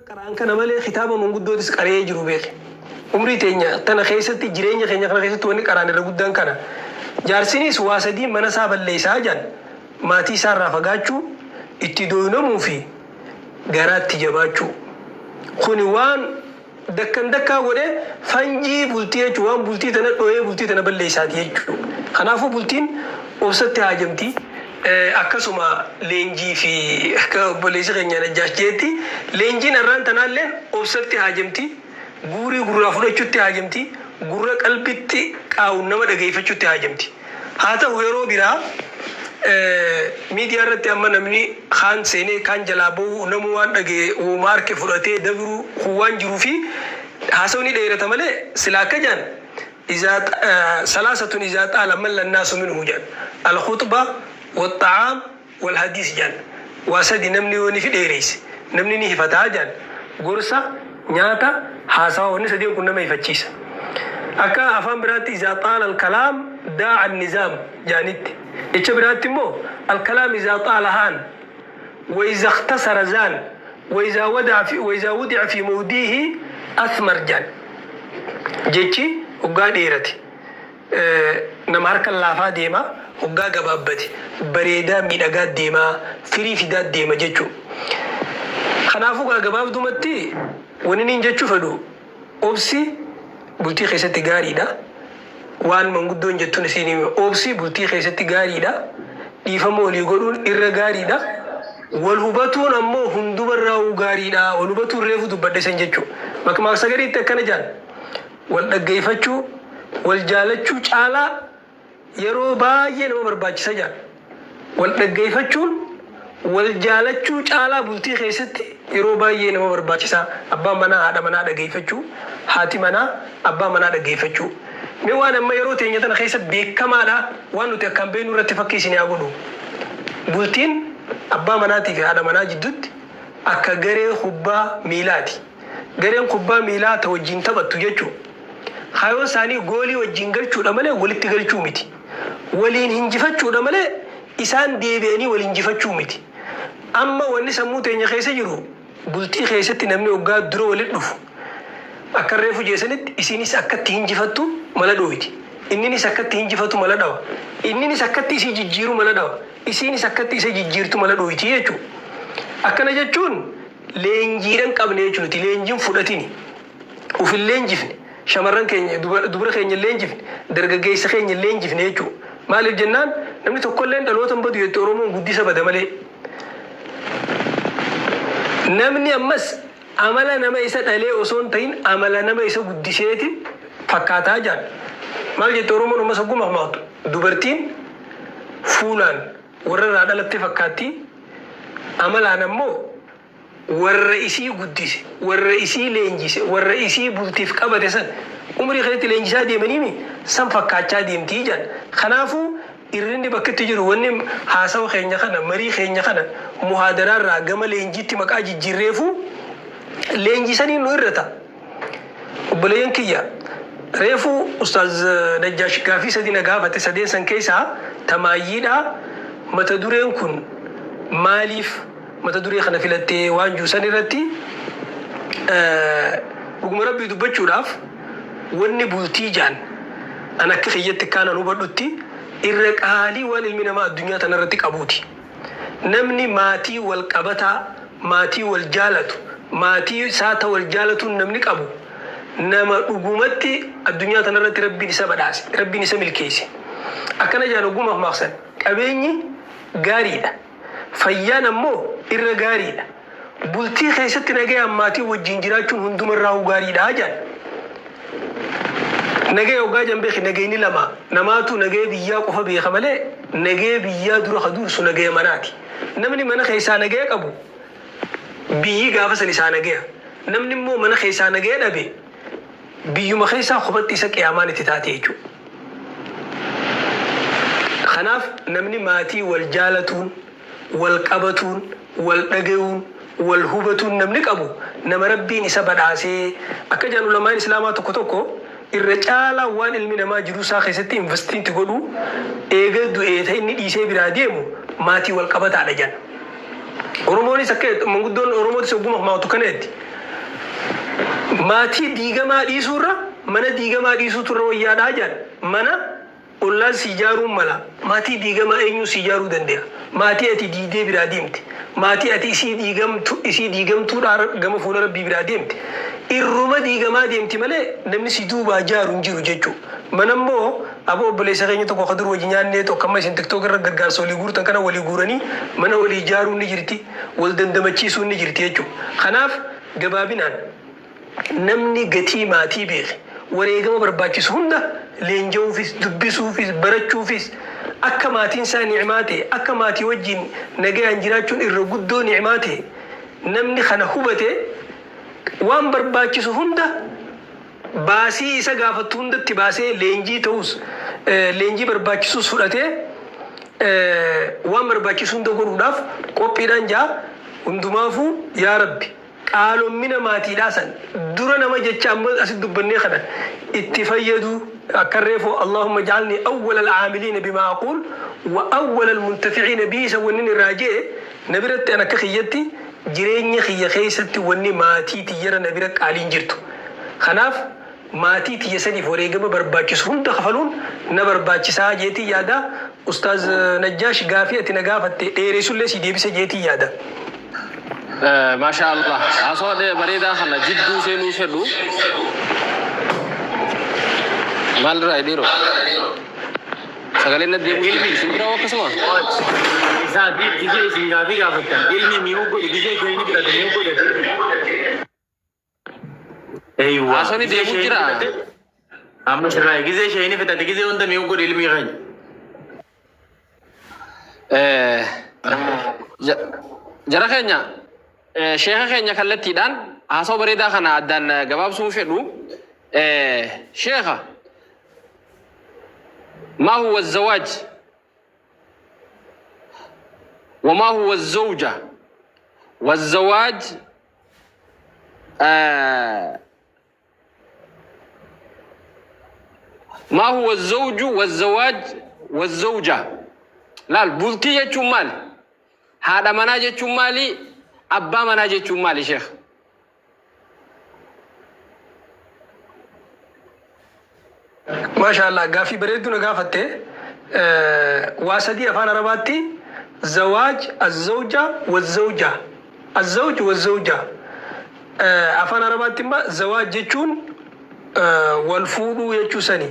Qara'an kana malee kitaaba manguddootis qara'ee jiru beeki. Umrii teenya tana keessatti, jireenya keenya kana keessatti wanni qara'an irra guddaan kana. Jaarsinis waa sadiin mana isaa balleeysaa jaan. Maatii isaa irraa fagaachuu, itti dooynomuu fi garaatti jabaachuu. Kuni waan dakkan dakkaa godhee fanjii bultii jechuun waan bultii tana dhoyee bultii tana balleeysaati jechuu. Kanaafuu bultiin obsatti haajamti. Akkasuma leenjii fi akka obboleessi keenya Najjaash jeetti leenjiin arraan tanaalleen obsatti haajamti. Guurii gurraa fudhachutti haajamti. Gurra qalbitti qaawun nama dhageeyfachutti haajamti. Haa ta'u, yeroo biraa miidiyaa irratti amma namni kaan seenee kaan jalaa ba'uu, namuu waan dhagaye woma arke fudhatee dabruu kun waan jiruufi haasawni dheerata malee, sila akka jaan izaa salaasatun izaa xaala malla naasu minhu jaan, alkhuxba waxxa'aam walhadiis jaan. Waa sadi namni yoo nifi dheereyse namni ni hifataa jaan: gorsa, nyaata, haasawa. Wanni sadeen kun nama hifachiisa. Akka afaan biraatti izaa xaala alkalaam daa'a annizaam jaanitti, jecha biraatti immoo alkalaam izaa xaala haan wa iza ikhtasara zaan wa izaa wada'a fi wa izaa wudi'a fi mawdiihi athmar jaan. Jechi hoggaa dheerate nama harka laafaa deema, hoggaa gabaabbate bareedaa miidhagaa deemaa, firii fidaa deema jechuu. Kanaafuu gaa gabaabdumatti wani niin jechuu fedhu, obsi bultii keessatti gaariidha. Waan manguddoon jettun isiin hime: obsi bultii keessatti gaariidha, dhiifama walii godhuun irra gaariidha, wal hubatuun ammoo hundumarraa'uu gaariidha. Wal hubatuun reefu dubbadhe san jechuu. Makmaaksa gariitti akkana jaan: wal dhaggeeffachuu wal jaalachuu caalaa yeroo baay'ee nama barbaachisa jedhan. Wal dhaggeeffachuun wal jaalachuu caalaa bultii keessatti yeroo baay'ee nama barbaachisa. Abbaan manaa haadha manaa dhaggeeffachuu, haati manaa abbaa manaa dhaggeeffachuu. Mee waan amma yeroo teenya tana keessa beekamaadha, waan nuti akkaan beeknu irratti fakkii isin haa godhu. Bultiin abbaa manaatii fi haadha manaa jidduutti akka garee kubbaa miilaati. Gareen kubbaa miilaa ta wajjiin taphattu jechuu. Kaayoon isaanii goolii wajjiin galchuudha malee walitti galchuu miti. Waliin hinjifachuudha malee isaan deebi'anii wal hinjifachuu miti. Amma wanni sammuu teenya keessa jiru, bultii keessatti namni hoggaa dura walitti dhufu akka reefu jeesanitti isiinis akkatti hinjifattu mala dhooyti. Inninis akkatti hinjifatu mala dhawa. Inninis akkatti isii jijjiiru mala dhawa. Isiinis akkatti isa jijjiirtu mala dhooyti jechuudha. Akkana jechuun leenjiidhan qabne jechuun nuti leenjiin fudhatini. Uf hin leenjifne. Shamarran keenya, dubra keenya hin leenjifne, dargaggeessa keenya hin leenjifne jechuudha. Maaliif jennaan, namni tokkolleen dhaloota hin badu jette Oromoon, guddisa bada malee. Namni ammas amala nama isa dhalee osoo hin ta'in amala nama isa guddiseeti fakkaataa jaan. Maal jette Oromoon ammas hogguma hamaatu? Dubartiin fuulaan warra irraa dhalatte fakkaatti, amalaan ammoo warra isii guddise, warra isii leenjise, warra isii bultiif qabate san umrii keessatti leenjisaa deemaniimi san fakkaachaa deemtii jedhan. Kanaafuu irrinni bakka itti jiru, wanni haasawa keenya kana, marii keenya kana muhaadaraa irraa gama leenjiitti maqaa jijjiirreefuu leenjisanii nu irrata. Obboleeyyan kiyya, reefu Ustaaz Najjaash gaafii sadi na gaafate. Sadeen san keessaa tamaayyiidha. Mata dureen kun maaliif mata duree kana filattee waan jiru san irratti, dhuguma Rabbii dubbachuudhaaf, wanni bultii jaan an akka kiyyatti akkaan hubadhutti irra qaalii waan ilmi namaa addunyaa tanarratti qabuuti. Namni maatii wal qabataa, maatii wal jaalatu, maatii isaa ta wal jaalatuun namni qabu nama dhugumatti addunyaa tanarratti Rabbiin isa badhaase, Rabbiin isa milkeesse. Akkana jaan hogguu makmaaksan: qabeenyi gaariidha. Fayyaan ammoo irra gaariidha. Bultii keessatti nagayaan maatii wajjiin jiraachuun hundumarraahuu gaariidha jaan. Nagaya hoggaa jan beeki, nagayni lama. Namaatu nagaya biyyaa qofa beeka malee nagaya biyyaa dura ka dursu nagaya manaati. Namni mana keessaa nagaya qabu biyyi gaafa san isaa nagaya. Namni immoo mana keessaa nagaya dhabe biyyuma keessaa kophatti isa qiyaamaan itti taate jechuudha. Kanaaf namni maatii wal jaalatuun, wal qabatuun, wal dhagayuun, wal hubatuun namni qabu nama Rabbiin isa badhaasee. Akka jedhan ulamaan Islaamaa tokko tokko, irra caalaa waan ilmi namaa jiruu isaa keessatti investiinti godhu, eega du'ee ta inni dhiisee biraa deemu maatii wal qabataadha jedhan. Oromoonis akka manguddoon Oromootis hogguma maatu kana jetti. Maatii diigamaa dhiisuurra mana diigamaa dhiisuutu irra wayyaadhaa jedhan. Mana ollaan si ijaaruun mala. Maatii diigamaa eenyuu si ijaaruu dande'a? Maatii ati diidee biraa deemte, maatii ati isii diigamtu isii diigamtuudhaa gama fuula Rabbii biraa deemte irruma diigamaa deemti malee namni si duubaa jaaru hin jiru jechuu. Mana immoo aboo obboleessa keenya tokko ka dur wajji nyaannee tokko amma isin tiktok irra gargaarsa walii guurtan kana walii guuranii mana walii ijaaruun ni jirti, wal dandamachiisuun ni jirti jechuu. Kanaaf gabaabinaan namni gatii maatii beeke wareegama barbaachisu hunda leenja'uufis, dubbisuufis, barachuufis akka maatiin isaa ni'maa ta'e, akka maatii wajjin nagayaan jiraachuun irra guddoo ni'maa ta'e namni kana hubate waan barbaachisu hunda baasii isa gaafattu hundatti baasee leenjii ta'us leenjii barbaachisus fudhatee waan barbaachisu hunda godhuudhaaf qophiidhaan ja'a. Hundumaafuu yaa Rabbi qaalommina maatiidhaa san dura nama jecha amma asitti dubbannee kana itti fayyaduu akka reefu Allahumma ja'alni awwala al-aamiliina bimaa aquul wa awwala al-muntafi'iina bihi isa wannin irraa je'e na biratti an akka kiyyatti jireenya kiyya keessatti wanni maatii tiyyara na bira qaaliin jirtu. Kanaaf maatii tiyya saniif wareegama barbaachisu hunda kafaluun na barbaachisaa jeetiin yaada. Ustaaz Najjaash gaafii ati na gaafatte dheereessullee sii deebise jeetiin yaada. Maashaa Allah. Haasawaa bareedaa kana jidduu seenuu fedhu. Maalirraa dhiiroo? Sagaleen na deemuu jirti. Isin biraa hoo akkasuma? Isaa gizee isin gaafii gaafattan ilmi mi'uu godhe gizee isheen fudhate mi'uu godhate. Eeywa. Haasawni Gizee deemuu isheen jira. fudhate amma sirraa gizee isheen fixate gizee hunda mi'uu godhe ilmi keenya. Jara keenya sheeka keenya kallattiidhaan haasawa bareedaa kana addaan gabaabsuu fedhu. Sheeka ما هو الزواج وما هو الزوجة والزواج ما هو الزوج والزواج والزوجة laal bultii jechuun maali haadha manaa jechuun maali abbaa manaa jechuun maali sheekh Maasha Allah gaaffii bareedduu na gaafatte. Waa sadii afaan Arabaatti zawaaj, azzawja, wazzawja. Azzawj wazzawja. Afaan Arabaatti immoo zawaaj jechuun wal fuudhuu jechuu sani.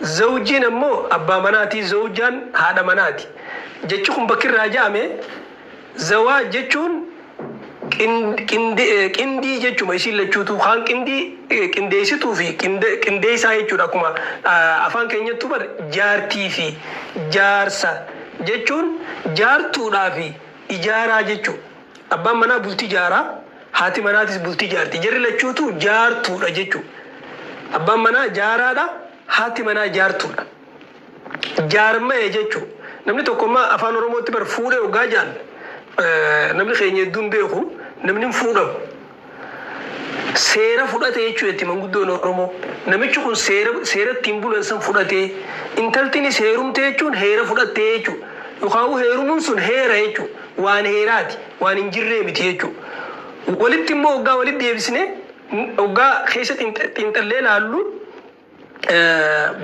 Zawjiin ammoo abbaa manaati, zawjaan haadha manaati. Jechi kun bakki irraa ja'ame Zawaaj jechuun qindii jechuma isiin lachuutuu kaan qindii qindeessituu fi qindeessaa jechuudha akkuma afaan keenyattuu bar jaartii fi jaarsa jechuun jaartuudhaa fi ijaaraa jechuudha. Abbaan manaa bultii jaaraa haati manaatis bultii jaarti jarri lachuutuu jaartuudha jechuudha. Abbaan manaa jaaraadha haati manaa jaartuudha. Jaarmaye jechu. Namni tokko amma afaan Oromootti bar fuudhe hoggaa ja'an namni keenya hedduun beeku namni hin fuudhamu. Seera fudhate jechuu jetti manguddoon Oromoo. Namichi kun seera seera ittiin bulan san fudhatee intaltinis heerumte jechuun heera fudhattee jechuudha. Yookaan heerumuun sun heera jechuudha. Waan heeraati waan hin jirree miti jechuudha. Walitti immoo hoggaa walitti deebisnee hoggaa keessa xiinxallee laallu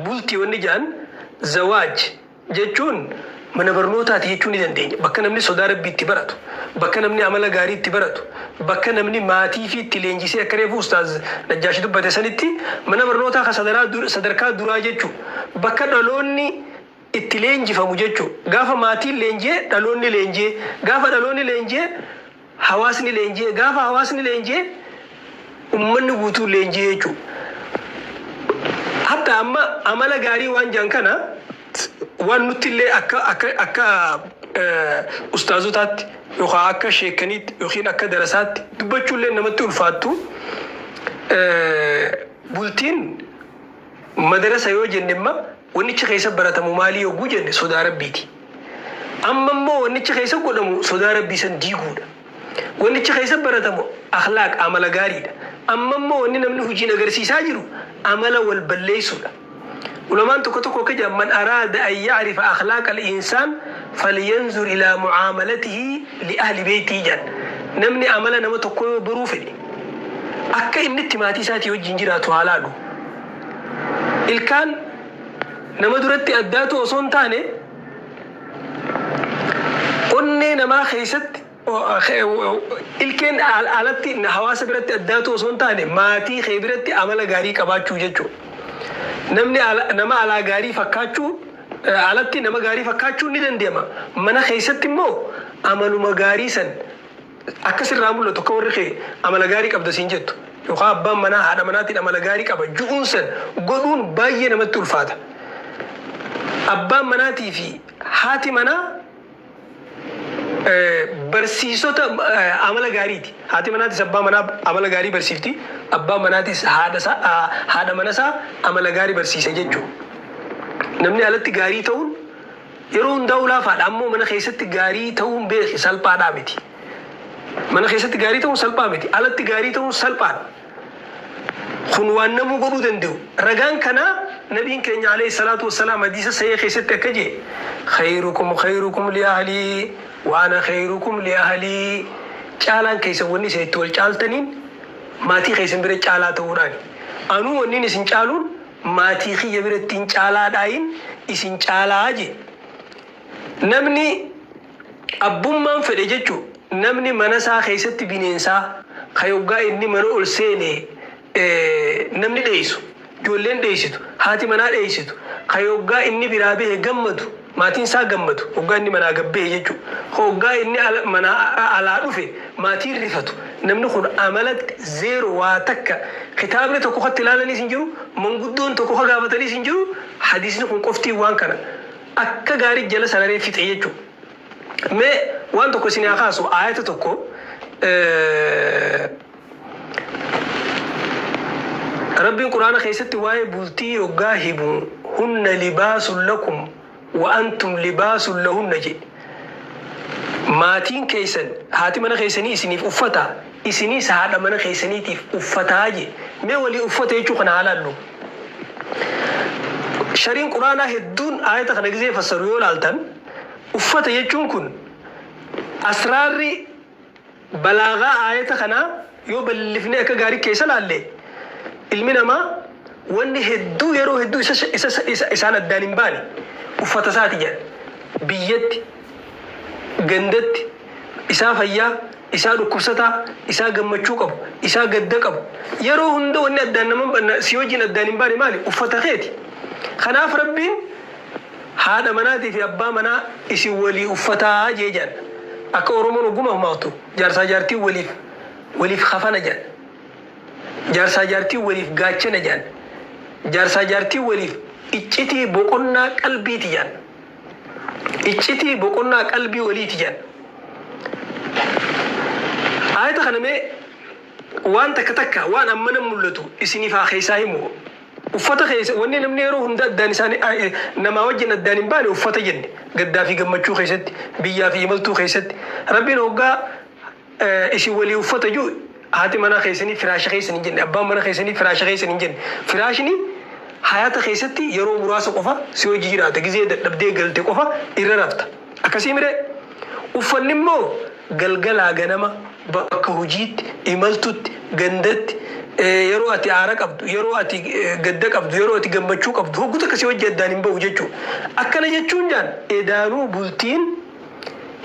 Bultii wanni jedhan zawaaj jechuun mana barnootaati jechuu ni dandeenya. Bakka namni sodaa Rabbii itti baratu, bakka namni amala gaarii itti baratu, bakka namni maatii fi itti leenjisee akka reefu Ustaaz Najjaash dubbate sanitti mana barnootaa ka sadarkaa duraa jechuu bakka dhaloonni itti leenjifamu jechuu. Gaafa maatiin leenji'e dhaloonni leenji'e, gaafa dhaloonni leenji'e hawaasni leenji'e, gaafa hawaasni leenji'e ummanni guutuun leenji'e jechuudha. Hatta amma amala gaarii waan jedhan kana waan nutti illee akka akka akka ustaazotaatti yookaan akka sheekaniitti yookiin akka darasaatti dubbachuu illee namatti ulfaattu bultiin madarasa yoo jenne imma wannichi keessa baratamu maalii yogguu jenne sodaa Rabbiiti. Amma immoo wannichi keessa godhamu sodaa Rabbii san diiguudha. Wannichi keessa baratamu akhlaaq amala gaariidha. Amma immoo wanni namni hojiin agarsiisaa jiru amala wal balleessuudha. Ulamaan tokko tokko akka jedhan man araada an ya'rifa akhlaaq al-insaan falyanzur ilaa mu'aamalatihi li ahli beeytii jedhan. Namni amala nama tokkoo yoo baruu fedhe Akka inni itti maatii isaatii wajjin jiraatu haa laalu. Ilkaan nama duratti addaatu osoo hin taane, onnee namaa keessatti ilkeen alatti hawaasa biratti addaatu osoo hin taane, maatii kee biratti amala gaarii qabaachuu jechuudha. Namni nama alaa gaarii fakkaachuu, alatti nama gaarii fakkaachuu ni danda'ama. Mana keessatti immoo amaluma gaarii san akka sirraa mul'atu, akka warri kee amala gaarii qabda siin jettu, yookaan abbaan manaa haadha manaatiin amala gaarii qaba ju'uun san godhuun baay'ee namatti ulfaata. Abbaan manaatii fi haati manaa barsiisota amala gaariiti. Haati manaatis abbaa manaa amala gaarii barsiifti. Abbaan manaatis haadha manasaa amala gaarii barsiisa jechuudha. Namni alatti gaarii ta'uun yeroo hundaa ulaafaadha. Ammoo mana keessatti gaarii ta'uun, beeki, salphaadhaa miti. Mana keessatti gaarii ta'uun salphaa miti. Alatti gaarii ta'uun salphaadha. Kun waan namuu godhuu danda'u. Ragaan kanaa nabiin keenya alayhi salaatu wassalaam hadiisa sahih keessatti akka jedhe: "خيركم خيركم لأهله وأنا خيركم لأهلي." Caalaan keessan wanni isin itti wal caaltaniin maatii keessan bira caalaa ta'uudhaani. Anuu wanni isin caaluun maatii kiyya biratti hin caalaadhaayin isin caalaa je. Namni abbummaan fedhe jechu, namni mana isaa keessatti bineensaa ka yoggaa inni mana ol seene namni dheeysu, ijoolleen dheeysitu, haati manaa dheeysitu, ka yoggaa inni biraa bahe gammadu, maatiin isaa gammadu, hoggaa inni manaa gabbahe jechu, hoggaa inni manaa alaa dhufe maatiin rifatu, namni kun amalatti zero. Waa takka kitaabni tokko katti ilaalaniis hin jiru, manguddoon tokko ka gaafataniis hin jiru. Hadiisni kun qoftii waan kana akka gaarii jala sararee fixe jechuudha. Mee waan tokko isin haa kaasu, aayata tokko. Rabbiin Quraana keessatti waa'ee bultii yoggaa himu, "هن لباس لكم وأنتم لباس لهن" jedhe. Maatiin keessan, haati mana keessanii isiniif uffata, isiniis haadha mana keessaniitiif uffataa je. Mee walii uffata jechuu kana haa laallu. Shariin Quraanaa hedduun aayata kana gizee fassaru yoo laaltan, uffata jechuun kun, asraarri balaagaa aayata kanaa yoo bal'ifnee akka gaarii keessa laalle, ilmi namaa wanni hedduu yeroo hedduu isa isaan addaan hin baane uffata isaati jedha. Biyyatti, gandatti, isaa fayyaa, isaa dhukkubsataa, isaa gammachuu qabu, isaa gadda qabu, yeroo hunda wanni addaan nama si wajjin addaan hin baane maali? Uffata keeti. Kanaaf Rabbiin haadha manaatii fi abbaa manaa isin walii uffataa jee jedhan. Akka Oromoon oguma humaatu, jaarsaa jaartii waliif kafana jedhan, jaarsaa jaartii waliif gaachana jedhan, jaarsaa jaartii waliif iccitii boqonnaa qalbiiti jedhan, iccitii boqonnaa qalbii waliiti jedhan. Ayata kana mee waan takka takka waan amma nan mul'atu isiniif haa keessaa himu. Uffata keessa wanni namni yeroo hunda addaan isaan namaa wajjin addaan hin baane uffata jenne. Gaddaa fi gammachuu keessatti, biyyaa fi imaltuu keessatti, Rabbiin hoggaa isin walii uffata jiru, haati manaa keessanii firaasha keessan hin jenne, abbaan mana keessanii firaasha keessan hin jenne. Firaashni hayata keessatti yeroo muraasa qofa si hojii jiraata. Gizee dadhabdee galte qofa irra rafta, akkasii miree? Uffanni immoo galgalaa ganama, bakka hojiitti, imaltutti, gandatti, yeroo ati aara qabdu, yeroo ati gadda qabdu, yeroo ati gammachuu qabdu, hogguu takka si hojii addaan hin bahu jechuudha. Akkana jechuun jaan edaanuu bultiin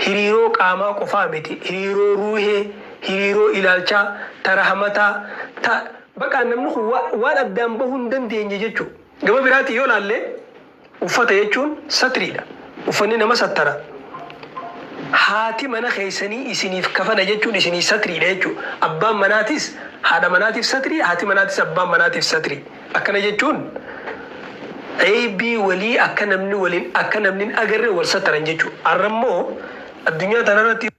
hiriiroo qaamaa qofaa miti, hiriiroo ruuhee, hiriiroo ilaalchaa, ta rahmataa, ta baqa namni kun waan addaan bahuu hin dandeenye jechuudha. Gama biraatiin yoo laalle, uffata jechuun satriidha. Uffanni nama sattara. Haati mana keessanii isiniif kafana jechuun isinii satriidha jechuudha. Abbaan manaatis haadha manaatiif satrii, haati manaatis abbaan manaatiif satrii. Akkana jechuun eebii walii akka namni waliin akka namni hin agarre wal sattaran jechuudha. Har'a immoo addunyaa tanarratti